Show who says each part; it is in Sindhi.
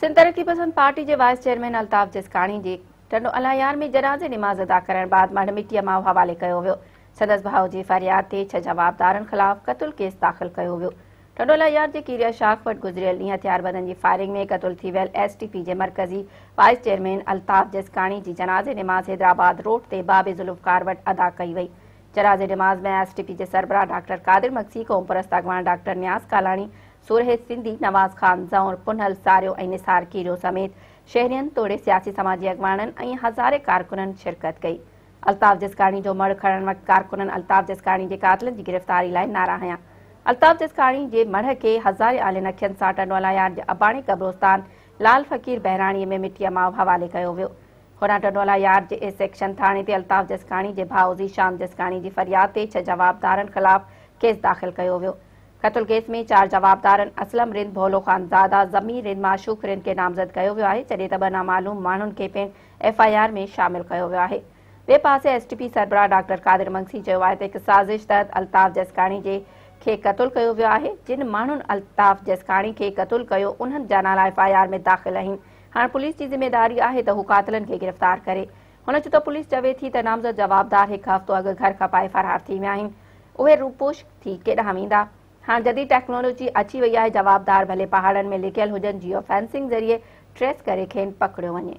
Speaker 1: سنڌ ترقي پسند پارٽي جي وائيس چيئرمين الطاف جسڪاڻي جي ٽنڊو الهيار ۾ جنازي نماز ادا ڪرڻ بعد مڙهه مٽيء ماء حوالي ڪيو ويو. سندس ڀاء جي فرياد تي ڇهه جوابدارن خلاف قتل ڪيس داخل ڪيو ويو. ٽنڊو الهيار جي ڪيريا شاخ وٽ گذريل ڏينهن هٿياربندن جي فائرنگ ۾ قتل ٿي ويل ايس ٽي پي جي مرڪزي وائيس چيئرمين الطاف جسڪاڻي جي جنازي نماز حيدرآباد روڊ تي باب ذوالفقار وٽ ادا ڪئي وئي. جنازي نماز ۾ ايس ٽي پي جي سربراهه ڊاڪٽر قادر مگسي، قومپرست اڳواڻ ڊاڪٽر نياز ڪالاڻي، سورهيه سنڌي، نواز خان زئور، پنهل ساريو ۽ نثار ڪيريو سميت شهرين توڙي سياسي سماجي اڳواڻن ۽ هزارين ڪارڪنن شرڪت ڪئي. الطاف جسڪاڻي جو مڙهه کڻڻ وقت ڪارڪنن الطاف جسڪاڻي جي قاتلن جي گرفتاري لاء نعرا هنيا. الطاف جسڪاڻي جي مڙهه کي هزارين آلين اکين سان ٽنڊو الهيار جي اباڻي قبرستان لال فقير بهراڻي ۾ مٽيء ماء حوالي ڪيو ويو. هوڏانهن ٽنڊو الهيار جي اي سيڪشن ٿاڻي تي الطاف جسڪاڻي جي ڀاء ذيشان جسڪاڻي جي فرياد تي ڇهه جوابدارن خلاف ڪيس داخل ڪيو ويو. قتل ڪيس ۾ چار جوابدارن اسلم رند، ڀولو خان زاده، ضمير رند، معشوق رند کي نامزد ڪيو ويو آهي، جڏهن ته ٻه نامعلوم ماڻهن کي پڻ ايف I R ۾ شامل ڪيو ويو آهي. ٻئي پاسي ايس ٽي پي سربراهه ڊاڪٽر قادر مگسي چيو آهي ته هڪ سازش تحت الطاف جسڪاڻي جي کي قتل ڪيو ويو آهي، جن ماڻهن الطاف جسڪاڻي کي قتل ڪيو انهن جا نالا ايف I R ۾ داخل آهن، هاڻ پوليس جي ذميواري آهي ته هو قاتلن کي گرفتار ڪري. هن چيو ته پوليس چوي ٿي ته نامزد جوابدار هڪ هفتو اڳ گهر کپائي فرار ٿي ويا آهن، اهي روپوش ٿي ڪيڏانهن ويندا؟ هاڻ جديد ٽيڪنالاجي اچي وئي آهي، جوابدار ڀلي پهاڙن ۾ لڪيل هجن، جيو فينسنگ ذريعي ٽريس ڪري کين پڪڙيو وڃي.